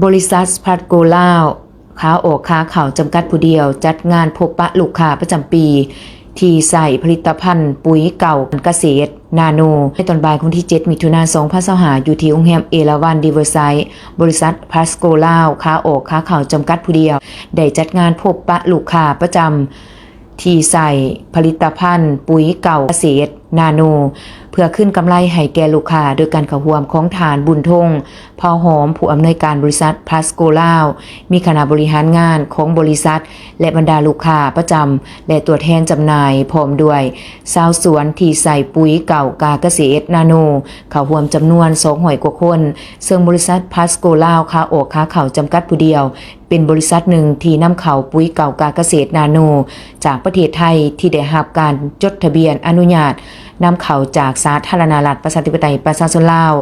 ບໍລິສັດພລັສໂກລາວ ຂາອອກຂາເຂົ້າຈຳກັດຜູ້ດຽວ ຈັດງານພົບປະລູກຄ້າປະຈຳປີ ທີ່ໃຊ້ຜະລິດຕະພັນປຸ໋ຍເກົ່າການກະເສດນາໂນ ໃນຕອນບ່າຍຂອງວັນທີເຈັດ ມິຖຸນາ ສອງພັນຊາວຫ້າ ຢູ່ທີ່ໂຮງແຮມເອລາວັນ Riverside. ບໍລິສັດພລັສໂກລາວ ຂາອອກຂາເຂົ້າຈຳກັດຜູ້ດຽວ ໄດ້ຈັດງານພົບປະລູກຄ້າປະຈຳ ທີ່ໃຊ້ຜະລິດຕະພັນປຸ໋ຍເກົ່າການກະເສດນາໂນ ເພື່ອຄືນກຳໄລໃຫ້ແກ່ລູກຄ້າ ໂດຍການເຂົ້າຮ່ວມຂອງທ່ານ ບຸນທົງ ເຜົ່າຫອມ ຜູ້ອຳນວຍການບໍລິສັດພລັສໂກລາວ, ມີຄະນະບໍລິຫານງານຂອງບໍລິສັດ ແລະ ບັນດາລູກຄ້າປະຈຳ ແລະ ຕົວແທນຈຳໜ່າຍ ພ້ອມດ້ວຍຊາວສວນທີ່ໃຊ້ປຸ໋ຍເກົ່າການກະເສດນາໂນ ເຂົ້າຮ່ວມຈຳນວນສອງຮ້ອຍກວ່າຄົນ, ເຊິ່ງບໍລິສັດພລັສໂກລາວ ຂາອອກຂາເຂົ້າຈຳກັດຜູ້ດຽວ ເປັນບໍລິສັດໜຶ່ງທີ່ນຳເຂົ້າປຸ໋ຍເກົ່າການກະເສດນາໂນ ຈາກປະເທດໄທ ທີ່ໄດ້ຮັບການຈົດທະບຽນອະນຸຍາດນຳເຂົ້າຈາກສາທາລະນະລັດ ປະຊາທິປະໄຕ ປະຊາຊົນລາວ.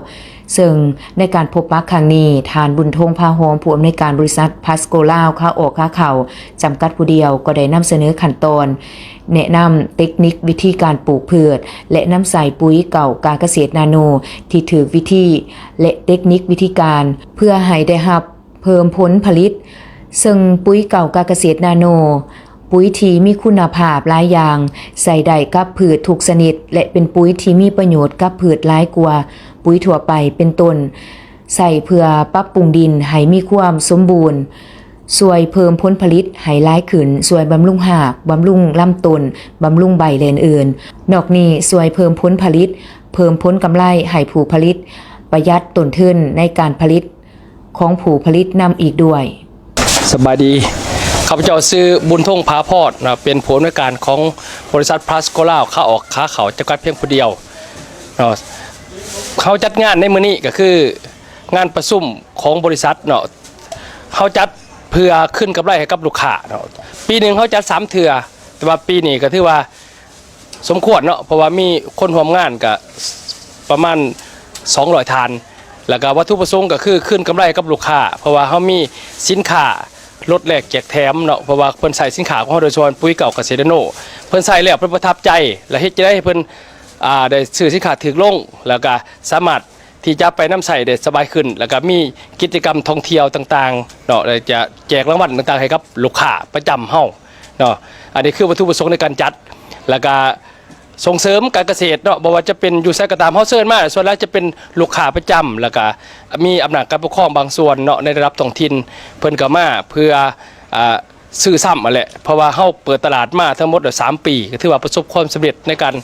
ເຊິ່ງໃນການພົບປະຄັ້ງນີ້, ທ່ານ ບຸນທົງ ພາຫອມ ຜູ້ອຳນວຍການບໍລິສັດພລັສໂກລາວ ຂາອອກຂາເຂົ້າຈຳກັດຜູ້ດຽວ ກໍໄດ້ນຳສະເໜີຂັ້ນຕອນ ແນະນຳເຕັກນິກວິທີການປູກພືດ ແລະ ນຳໃຊ້ປຸ໋ຍເກົ່າການກະເສດນາໂນ ທີ່ຖືກວິທີ ແລະ ເຕັກນິກວິທີການ ເພື່ອໃຫ້ໄດ້ຮັບ ເພີ່ມຜົນຜະລິດ, ເຊິ່ງປຸ໋ຍເກົ່າການກະເສດນາໂນ, ປຸ໋ຍທີ່ມີຄຸນນະພາບຫຼາຍຢ່າງ, ໃຊ້ໄດ້ກັບພືດທຸກຊະນິດ ແລະ ເປັນປຸ໋ຍທີ່ມີປະໂຫຍດກັບພືດຫຼາຍກວ່າປຸ໋ຍທົ່ວໄປ, ເປັນຕົ້ນ ໃຊ້ເພື່ອປັບປຸງດິນໃຫ້ມີຄວາມສົມບູນ, ຊ່ວຍເພີ່ມຜົນຜະລິດໃຫ້ຫຼາຍຂຶ້ນ, ຊ່ວຍບຳລຸງຮາກ, ບຳລຸງລຳຕົ້ນ, ບຳລຸງໃບ ແລະ ອື່ນໆ. ນອກນີ້, ຊ່ວຍເພີ່ມຜົນຜະລິດ, ເພີ່ມຜົນກຳໄລໃຫ້ຜູ້ຜະລິດ, ປະຢັດຕົ້ນທຶນໃນການຜະລິດ ຂອງຜູ້ຜະລິດນຳອີກດ້ວຍ. ສະບາຍດີ. ຂ້າພະເຈົ້າຊື່ ບຸນທົງ ຜາພອດ ເນາະ, ເປັນຜູ້ອຳນວຍການຂອງບໍລິສັດພລັສໂກລາວ ຂາອອກຂາເຂົ້າ ຈຳກັດພຽງຜູ້ດຽວ ເນາະ. ເຮົາຈັດງານໃນມື້ນີ້ກໍຄືງານປະຊຸມຂອງບໍລິສັດ ເນາະ, ເຮົາຈັດເພື່ອຄືນກຳໄລໃຫ້ກັບລູກຄ້າ ເນາະ. ປີໜຶ່ງເຮົາຈັດສາມເທື່ອ, ແຕ່ວ່າປີນີ້ກໍຖືວ່າ ສົມຄວນເນາະ ເພາະວ່າມີຄົນຮ່ວມງານກະປະມານສອງຮ້ອຍທ່ານ, ແລ້ວກະວັດຖຸປະສົງກະຄືຄືນກຳໄລກັບລູກຄ້າ ເພາະວ່າເຮົາມີສິນຄ້າລົດແລກແຈກແຖມເນາະ ເພາະວ່າເພິ່ນໃຊ້ສິນຄ້າຂອງເຮົາ ໂດຍສະເພາະປຸ໋ຍເກົ່າກະເສດນາໂນ ເພິ່ນໃຊ້ແລ້ວເພິ່ນປະທັບໃຈ ແລະ ເຮັດຈັ່ງໃດໃຫ້ເພິ່ນ ອ່າ ໄດ້ຊື້ສິນຄ້າຖືກລົງ ແລ້ວກະສາມາດ ທີ່ຈະໄປນຳໃຊ້ໄດ້ສະບາຍຂຶ້ນ ແລ້ວກະມີກິດຈະກຳທ່ອງທ່ຽວຕ່າງໆເນາະ ແລະ ຈະແຈກລາງວັນຕ່າງໆໃຫ້ກັບລູກຄ້າປະຈຳເຮົາເນາະ. ອັນນີ້ຄືວັດຖຸປະສົງໃນການຈັດ ແລ້ວກະສົ່ງເສີມການກະເສດເນາະ, ບໍ່ວ່າຈະເປັນຢູ່ໃສກໍຕາມ ເຮົາເຊີນມາ ສ່ວນຫຼາຍຈະເປັນລູກຄ້າປະຈຳ ແລ້ວກະມີອຳນາດການປົກຄອງບາງສ່ວນເນາະ ໃນລະດັບທ້ອງຖິ່ນ ເພິ່ນກໍມາເພື່ອ ອ່າ ຊື້ຊ້ຳຫັ້ນແຫຼະ ເພາະວ່າເຮົາເປີດຕະຫຼາດມາທັງໝົດແລ້ວສາມປີ ກໍຖືວ່າປະສົບຄວາມສຳເລັດໃນການ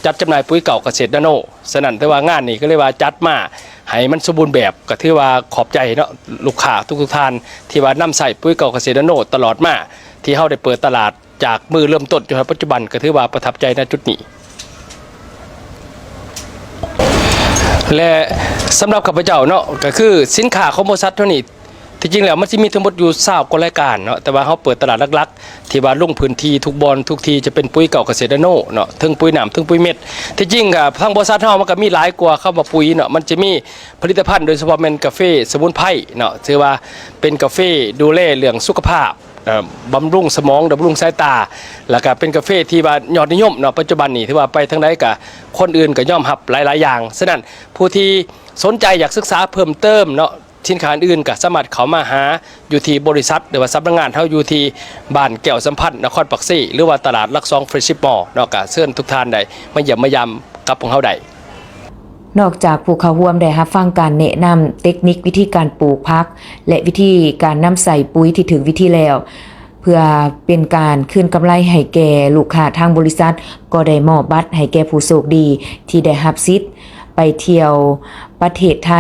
ຈັດຈຳໜ່າຍປຸ໋ຍເກົ່າກະເສດນາໂນ. ສະນັ້ນ ແຕ່ວ່າງານນີ້ກໍເລີຍວ່າຈັດມາໃຫ້ມັນສົມບູນແບບ ກໍຖືວ່າຂອບໃຈເນາະ ລູກຄ້າທຸກໆທ່ານ ທີ່ວ່ານຳໃຊ້ປຸ໋ຍເກົ່າກະເສດນາໂນຕະຫຼອດມາ ທີ່ເຮົາໄດ້ເປີດຕະຫຼາດຈາກມື້ເລີ່ມຕົ້ນຈົນຮອດປັດຈຸບັນ ກໍຖືວ່າປະທັບໃຈໃນຈຸດນີ້. ແລະ ສຳລັບຂ້າພະເຈົ້າເນາະ ກໍຄືສິນຄ້າຂອງບໍລິສັດເຮົານີ້ ທີ່ຈິງແລ້ວມັນຊິມີທັງໝົດຢູ່ຊາວກວ່າລາຍການເນາະ, ແຕ່ວ່າເຮົາເປີດຕະຫຼາດຫຼັກໆ ທີ່ວ່າລົງພື້ນທີ່ທຸກບ່ອນທຸກທີ່ ຈະເປັນປຸ໋ຍເກົ່າກະເສດນາໂນເນາະ, ເຖິງປຸ໋ຍນ້ຳ ເຖິງປຸ໋ຍເມັດ. ທີ່ຈິງກໍທາງບໍລິສັດເຮົາມັນກໍມີຫຼາຍກວ່າຄຳວ່າປຸ໋ຍເນາະ, ມັນຈະມີຜະລິດຕະພັນ ໂດຍສະເພາະແມ່ນກາເຟສະໝຸນໄພເນາະ, ຖືວ່າເປັນກາເຟດູແລເລື່ອງສຸຂະພາບ ເອີ ບຳລຸງສະໝອງ ບຳລຸງສາຍຕາ ແລ້ວກະເປັນກາເຟທີ່ວ່າຍອດນິຍົມເນາະ. ປັດຈຸບັນນີ້ຖືວ່າໄປທາງໃດກະຄົນອື່ນກະຍອມຮັບຫຼາຍໆຢ່າງ. ສະນັ້ນ ຜູ້ທີ່ສົນໃຈຢາກສຶກສາເພີ່ມເຕີມເນາະ ສິນຄ້າອື່ນກະສາມາດເຂົ້າມາຫາຢູ່ທີ່ບໍລິສັດ ຫຼືວ່າສຳນັກງານເຮົາຢູ່ທີ່ບ້ານແກ້ວສຳພັນ ນະຄອນປາກເຊ ຫຼືວ່າຕະຫຼາດຫຼັກສອງ Friendship Mall ເນາະ, ກະເຊີນທຸກທ່ານໄດ້ມາຢ້ຽມມາຢາມກັບພວກເຮົາໄດ້. ນອກຈາກຜູ້ເຂົ້າຮ່ວມໄດ້ຮັບຟັງການແນະນຳເຕັກນິກວິທີການປູກຜັກ ແລະ ວິທີການນຳໃຊ້ປຸ໋ຍທີ່ຖືກວິທີແລ້ວ ເພື່ອເປັນການຄືນກຳໄລໃຫ້ແກ່ລູກຄ້າ, ທາງບໍລິສັດກໍໄດ້ມອບບັດໃຫ້ແກ່ຜູ້ໂຊກດີທີ່ໄດ້ຮັບສິດໄປທ່ຽວປະເທດໄທ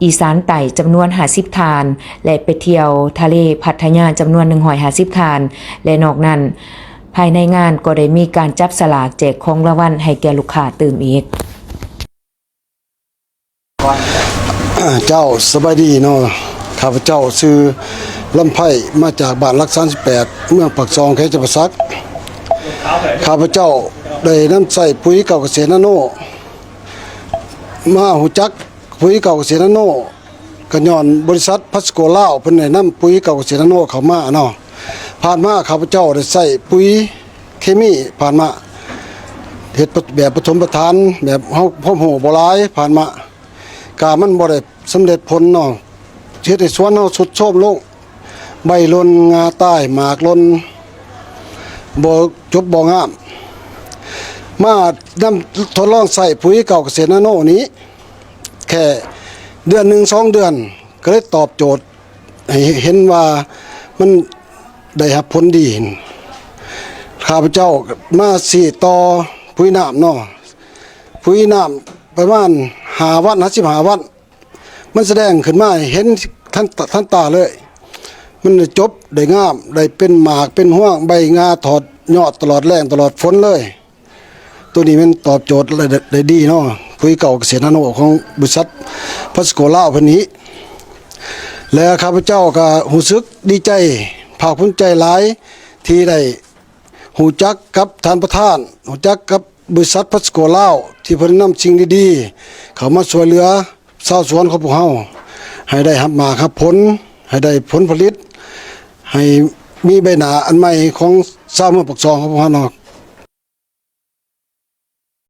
ອີສານໃຕ້ຈຳນວນຫ້າສິບທ່ານ ແລະ ໄປທ່ຽວທະເລພັດທະຍາຈຳນວນໜຶ່ງຮ້ອຍຫ້າສິບທ່ານ ແລະ ນອກນັ້ນ ພາຍໃນງານກໍໄດ້ມີການຈັບສະຫຼາກແຈກຂອງລາງວັນໃຫ້ແກ່ລູກຄ້າຕື່ມອີກ. ເຈົ້າ ສະບາຍດີເນາະ, ຂ້າພະເຈົ້າຊື່ ລຳໄພ ມາຈາກບ້ານຫຼັກສາມສິບແປດ ເມືອງປາກຊ່ອງ ແຂວງຈຳປາສັກ. ຂ້າພະເຈົ້າໄດ້ນຳໃຊ້ປຸ໋ຍເກົ່າກະເສດນາໂນ ມາຮູ້ຈັກ ປຸ໋ຍເກົ່າກະເສດນາໂນ ກໍຍ້ອນບໍລິສັດພລັສໂກລາວ ເພິ່ນໄດ້ນຳປຸ໋ຍເກົ່າກະເສດນາໂນເຂົ້າມາເນາະ. ຜ່ານມາຂ້າພະເຈົ້າໄດ້ໃຊ້ປຸ໋ຍເຄມີ ຜ່ານມາເຮັດແບບປະຖົມປະຖານ ແບບເຮົາຄວາມຮູ້ບໍ່ຫຼາຍ ຜ່ານມາກະມັນບໍ່ໄດ້ສຳເລັດຜົນເນາະ. ເຮັດໃຫ້ສວນເຮົາຊຸດໂຊມລົງ, ໃບຫຼົ່ນ, ງ່າຕາຍ, ໝາກຫຼົ່ນ, ບໍ່ຈົບບໍ່ງາມ. ມານຳທົດລອງໃຊ້ປຸ໋ຍເກົ່າກະເສດນາໂນນີ້ ແຄ່ເດືອນໜຶ່ງສອງເດືອນ ກໍເລີຍຕອບໂຈດໃຫ້ເຫັນວ່າມັນໄດ້ຮັບຜົນດີ. ຂ້າພະເຈົ້າມາຊີ້ຕໍ່ປຸ໋ຍນ້ຳເນາະ, ປຸ໋ຍນ້ຳປະມານຫ້າວັນ ຫາສິບຫ້າວັນ ມັນສະແດງຂຶ້ນມາໃຫ້ເຫັນທັນ ທັນຕາເລີຍ. ມັນໄດ້ຈົບໄດ້ງາມ, ໄດ້ເປັນໝາກເປັນຮວງ, ໃບງ່າຖອດຍອດຕະຫຼອດແລ້ງຕະຫຼອດຝົນເລີຍ. ໂຕນີ້ແມ່ນຕອບໂຈດໄດ້ ໄດ້ດີເນາະ, ປຸ໋ຍເກົ່າກະເສດນາໂນຂອງບໍລິສັດພັດສະໂກລາວເພິ່ນນີ້. ແລະ ຂ້າພະເຈົ້າກໍຮູ້ສຶກດີໃຈ, ພາກພູມໃຈຫຼາຍ ທີ່ໄດ້ຮູ້ຈັກກັບທ່ານປະທານ, ຮູ້ຈັກກັບບໍລິສັດພັດສະໂກລາວ ທີ່ເພິ່ນນຳສິ່ງດີໆເຂົ້າມາຊ່ວຍເຫຼືອ ຊາວສວນຂອງພວກເຮົາ ໃຫ້ໄດ້ຮັບໝາກຮັບຜົນ, ໃຫ້ໄດ້ຜົນຜະລິດ, ໃຫ້ມີໃບໜ້າອັນໃໝ່ຂອງຊາວເມືອງປາກຊ່ອງຂອງພວກເຮົາເນາະ.